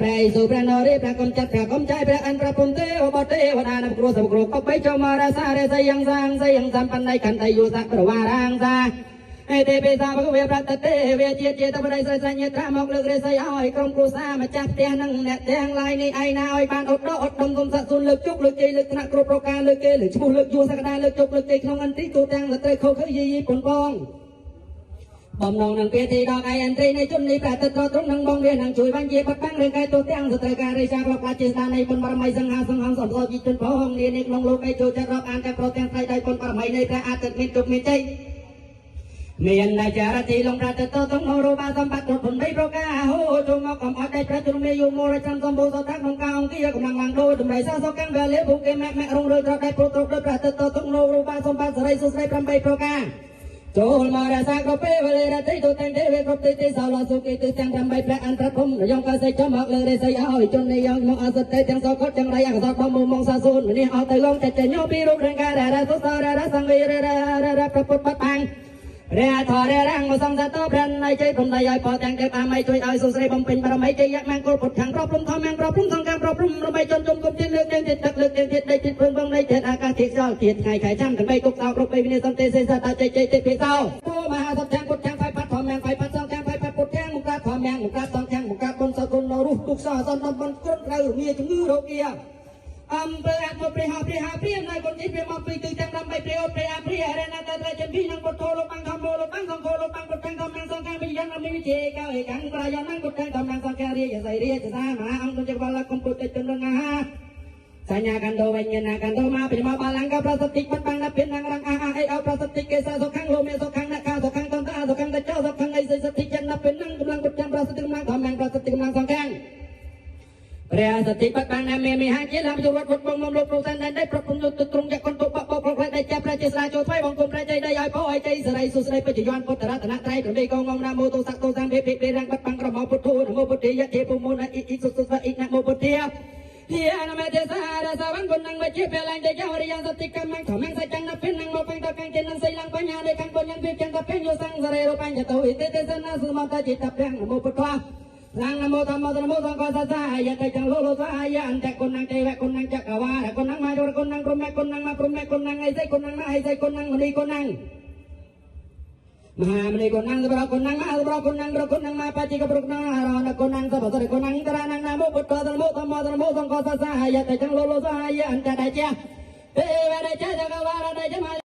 ព្រះឥសូព្រះនរេព្រះកំចាត់ព្រះកំចាយព្រះអន្តរពុំទេវបទេវតានគ្រូសវគ្រូកបៃចមរសារេសយងសាងសយងសម្បណ្ណៃខន្តយុសប្រវារាងសាអេទេពេសាភគវេប្រតទេវេជាជាតបរិសសញ្ញត្រាមកលើករេស័យឲ្យក្រុមគ្រួសារម្ចាស់ផ្ទះនិងអ្នកទាំងឡាយនេះឯណាឲ្យបានឧត្តរឧត្តមគុំស័ក្តិសូនលើកជោគលើកជ័យលើកថ្នាក់គ្រប់ប្រការលើកគេលើកឈ្មោះលើកយួរសក្តាលើកជោគលើកជ័យក្នុងអន្ទីទូទាំងស្ត្រីខោខើយីយីប៉ុនបង បំណងនឹងពាទីដល់ឯអន្ត្រីនៃជននេះប្រតិទត្រង់នឹងបងវានឹងជួយបាញ់ជាបត់បាំងរឿងកាយទូទាំងស្ត្រីការិយាប្រកាជាស្ដានៃបុណ្យបារមីសង្ហាសង្ហំសំសោជីជនផងនានេះក្នុងលោកឯចូលចិត្តរាប់អានតែប្រទាំងត្រៃដោយបុណ្យបារមីនៃព្រះអាទិត្យមានជោគមានជ័យមាននាចារទីលងប្រតិទត្រង់នរបាសម្បត្តិគ្រប់បីប្រការហូជមកកំអត់ដៃប្រជុំមេយមរចាំសម្បូរសតាក្នុងកាអង្គាកម្លាំងឡើងដូចតម្រៃសាសកាំងវេលាភុគេម៉ាក់ម៉ាក់រុងរឿត្រដៃប្រត្រដោយប្រតិទត្រង់នរបាសម្បត្តិសរីសុស្រី8ប្រការចូលមករសាគ្រប់ពេលវេលារតិទូទាំងទេវគ្រប់ទីទីសោលសុគីទិទាំង8ព្រះអន្តរភូមិយងកសិចំមកលើរិស័យឲ្យជននិយមមកអសតិទាំងសកតទាំងរៃអកសបំមងសាសូននេះអត់ទៅលងចិត្តញោពីរូបរាងកាយរសុសររសង្វីរររប្រពុតបាត់បាំងព្រះធររាំងមកសង្សតព្រះណៃជ័យព្រំដៃឲ្យផលទាំងទេពអាមីជួយឲ្យសុស្រីបំពេញបរមីជ័យមង្គលពុទ្ធខាងប្រព្រំធម្មងប្រព្រំសង្ឃប្រព្រំរមីជនជុំគុំទៀតលើកទាំងទៀតទឹកលើកទាំងទៀតដីទៀតព្រឹងបងនៃទៀតអាកាសទៀតខ្យល់ទៀតថ្ងៃខែចាំទាំងបីគុកសោគ្រប់បីវិនិសន្តិសេសតជ័យជ័យទេពិសោពោមហាសត្យពុទ្ធខាងផ្ផាត់ធម្មងផ្ផាត់សង្ឃខាងផ្ផាត់ពុទ្ធខាងមុខធម្មងមុខសង្ឃខាងមុខបុណ្យសគុណរុះទុកសសន្តំបុណ្យគ្រប់ត្រូវរាជំងឺរោគាអំពើអត់មកព្រះហព្រះហព្រះណៃកូនជីព្រះមកពីទិទាំងដើម្បីព្រះអូព្រះអព្រះអរណតត្រចិនពីនឹងពុទ្ធលោកបាំងធម្មលោកបាំងសង្ឃលោកបាំងពុទ្ធធម្មសង្ឃវិញ្ញាណមិជេកោឯកាំងប្រាយណងពុទ្ធធម្មសង្ឃរាយសៃរាជសាមហាអង្គចវលកំពុទ្ធជនងហាសញ្ញាកណ្ដោវិញ្ញាណកណ្ដោមកពីមកបាលង្កប្រសតិបាត់បាំងដល់ពីនងរងអាអាអីអោប្រសតិកេសាសុខੰលោមេសុខੰនខាសុខੰតន្តាសុខੰតចោសុខੰអីសីសតិចិនពីនងកម្លាំងពុទ្ធប្រសតិកម្លាំងធម្មប្រសតិកម្លាំងសង្ឃព្រះសតិបត្តិបានមានមិហាជាឡាមយុវត្តវត្តបងមលោកប្រសិនដែនប្រគុំយុទ្ធទ្រង់យកកន្ទុបបប្រផ្លែដៃចាប់ព្រះជាស្រាចូលថ្មីបងគុំព្រះជ័យដីឲ្យពោឲ្យជ័យសរីសុស្រីបច្ចយន្តពុទ្ធរតនត្រ័យប្រមីកងងណាមោទសៈទសង្ភេភិរាំងបាត់បាំងក្រមពុទ្ធោនមោពុទ្ធិយៈទេពុមុនអ៊ីអ៊ីសុសុសអ៊ីនមោពុទ្ធិយេនមេទេសារសវੰគុណងវជាពលังទេចវរិយសតិកម្មងធម្មងសច្ចងណពិនងមកបង្តកាំងចេនងសីលងបញ្ញាលេខាំងបុញ្ញងវិចឹងតពេញយោសង្សរេរបញ្ញតោអ៊ីទេទេសនាសមតจิตព្រាំងនមោពុទ្ធោ សង្ឃមោធម្មនមោសង្ឃសសាយតចងលោលោសាយអន្តគុណងទេវគុណងចក្រវាគុណងមាយុគុណងព្រមគុណងមកព្រមគុណងអីសៃគុណងមកអីសៃគុណងមនីគុណងមហាមនីគុណងសបរគុណងមហាសបរគុណងប្រគុណងមកបច្ចេកប្រគុណងអរណគុណងសបសរគុណងតរណងនមោពុទ្ធនមោធម្មនមោសង្ឃសសាយតចងលោលោសាយអន្តតជាទេវរចចក្រវារតចម